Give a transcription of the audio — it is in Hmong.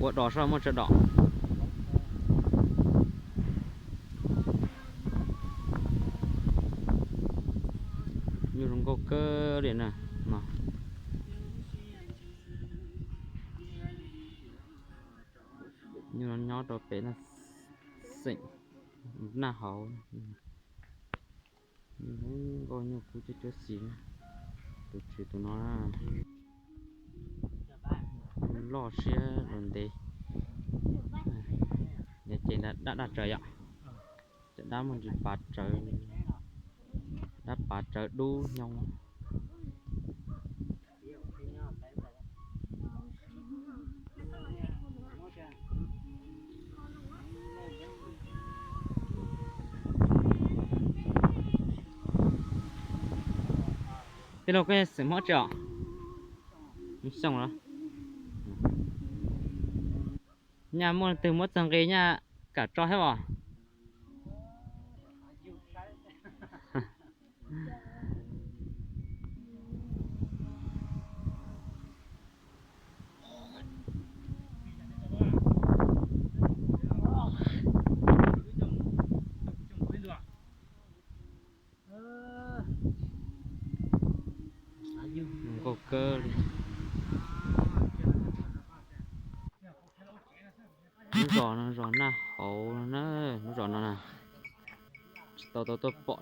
Ua dos soj muaj tsawg dos. Nyuj zoo nkauj kawg li na. No, nyuj no nyob rau pem na, xeem Naj Hauv. Nyuj zoo nkauj, nyuj kub cuab cuab xis. Tus tswv tus no loj siab los ntev. Yog ces dab dab tsawv yom. Cov dab muaj ntsis pav tsawv, dab pav tsawv dub nyob. Tij laug, koj yog xeem Hmoob tsi os? Xyooj los? Nyaj muaj leej twg muab txog nqi nyaj kam tso thiab os? Zoo nkauj kawg li. Lub zos no zos Naj Hauv na, lub zos no na. Tsis tau tau tuaj pom